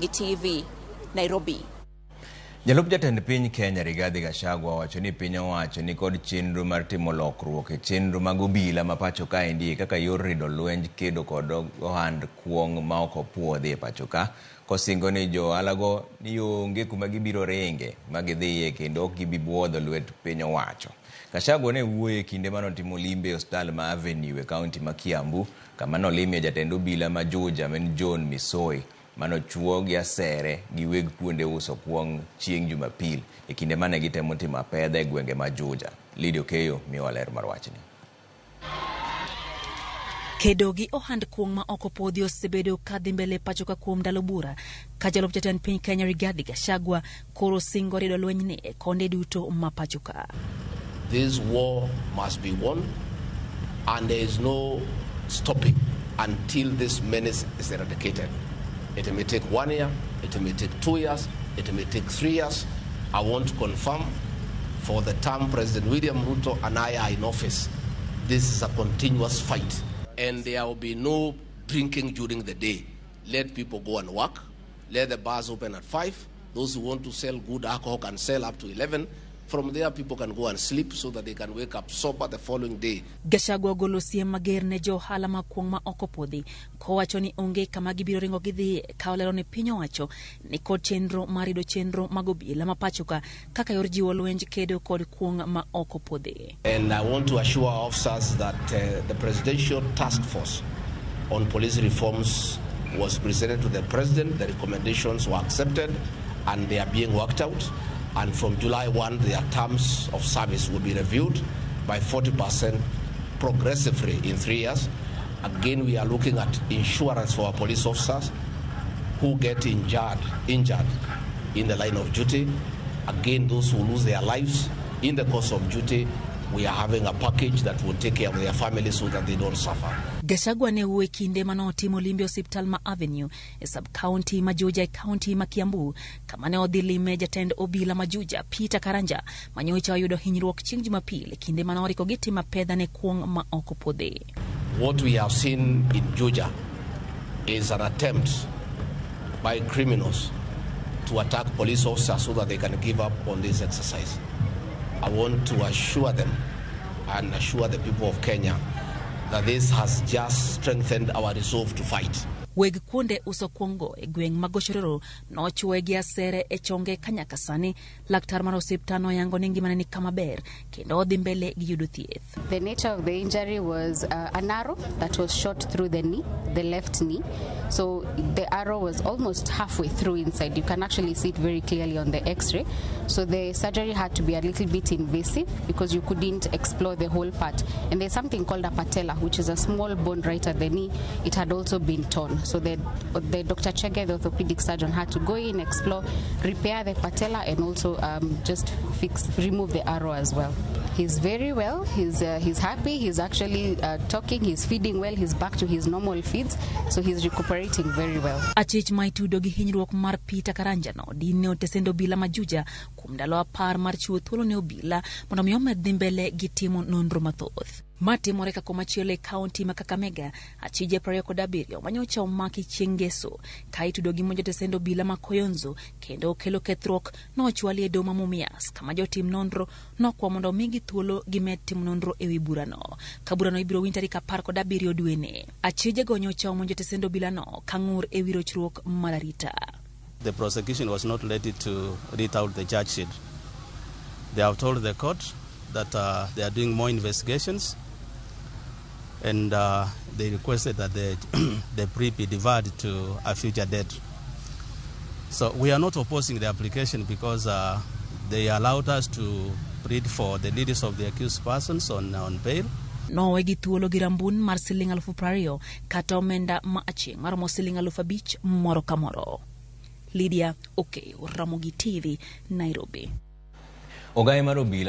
Ramogi TV, Nairobi. Jalup jatend piny Kenya Rigathi Gachagua owacho ni piny owacho nikod chenro mar timo lokruok e chenro mag obila ma pacho kaendi kaka yor rido lwenj kedo kod ohand kuong' ma ok opuodhi e pacho ka kosingo ni jo ohalago ni onge kuma gibiro ringe ma gidhiye kendo ok gibi buodho lwet piny owacho. Gachagua ne wuoyo e kinde manotimo limbe e osiptal ma Avenue e kaunti ma Kiambu kama nolimie jatend obila ma Juja ma en John Misoi manochuo gi asere gi weg kuonde uso kuong' chieng' Jumapil e kinde mane gitemo timo apedha e gwenge ma Juja. Lydia Okeyo miyowa ler mar wachni. Kedo gi ohand kuong' ma ok opwodhi osebedo ka dhi mbele pacho ka kuom ndalo bura ka jalup jatend piny Kenya Rigathi Gachagua koro singo rido lwenyni e konde duto ma pacho ka. This war must be won and there is no stopping until this menace is eradicated. It may take 1 year, it may take 2 years, it may take 3 years. I want to confirm for the term President William Ruto and I are in office, this is a continuous fight. And there will be no drinking during the day. Let people go and work. Let the bars open at 5. Those who want to sell good alcohol can sell up to 11. From there, people can go and sleep so that they can wake up sober the following day. Gachagua ogolo siem mager ne jo ohala mag kuong' ma ok opwodhi kowacho ni onge kama gibiro ringo gidhiye ka olero ni piny owacho ni kod chenro mar rido chenro mag obila ma pacho ka kaka yor jiwo lwenj kedo kod kuong' ma ok opwodhi. And I want to assure our officers that the Presidential Task Force on Police Reforms was presented to the President. The recommendations were accepted and they are being worked out. And from July 1, their terms of service will be reviewed by 40% progressively in 3 years. Again, we are looking at insurance for our police officers who get injured in the line of duty. Again, those who lose their lives in the course of duty, we are having a package that will take care of their families so that they don't suffer. Gachagua ne wuoyo e kinde mane otimo limbe osiptal ma Avenue e sub-county ma Juja e county ma Kiambu kama ne odhi lime jatend obila ma Juja Peter Karanja manyocha oyudo hinyruok chieng' Jumapil e kinde mane oriko gitimo apedha ne kuong' ma ok opwodhi. What we have seen in Juja is an attempt by criminals to attack police officers so that they can give up on this exercise. I want to assure them and assure the people of Kenya that this has just strengthened our resolve to fight. Weg kuonde uso kuong'go e gweng' ma Gochororo nochuoye gi asere e chonge ka nyaka sani laktar mar osiptal noyango ni ngimane ni kama ber kendo odhi mbele gi yudo thieth. The nature of the injury was an arrow that was shot through the knee, the left knee. So the arrow was almost halfway through inside. You can actually see it very clearly on the x-ray. So the surgery had to be a little bit invasive because you couldn't explore the whole part. And there's something called a patella, which is a small bone right at the knee. It had also been torn. So the Dr. Chege, the orthopedic surgeon, had to go in, explore, repair the patella, and also just remove the arrow as well. He's very well, he's happy, he's actually talking, he's feeding well, he's back to his normal feeds, so he's recuperating very well. Achich ma itudo gi hinyruok mar Peter Karanja no din ne otesend obila ma Juja kuom ndalo 10 mar chiwo thuolo ne obila mondo mi omed dhi mbele gi timo nonro mathoth. Ma timore ka komachielo e kaunti ma Kakamega, achije 27 manyocha omaki chieng' Ngeso ka itudo gi monjo tesend obila ma Koyonzo kendo okelo kethruok nochwali e doho ma Mumias kama jotim nonro nokwa mondo omigi thuolo gimed timo nonro ewi burano. Ka burano ibiro winj tarik 17 dweni. Achije go nyocha omonjo tesend obilano ka ng'ur ewi rochruok mar arita. The prosecution was not ready to read out the charge sheet. They have told the court that they are doing more investigations, and they requested that the plea be deferred to a future date. So we are not opposing the application because they allowed us to plead for the release of the accused persons on bail. Nowe gi thuolo gi rambun mar siling 20,000 kata omenda ma achieng' maromo siling 5,000 moro ka moro. Lydia Okeyo, Ramogi TV, Nairobi. Ogaye mar obila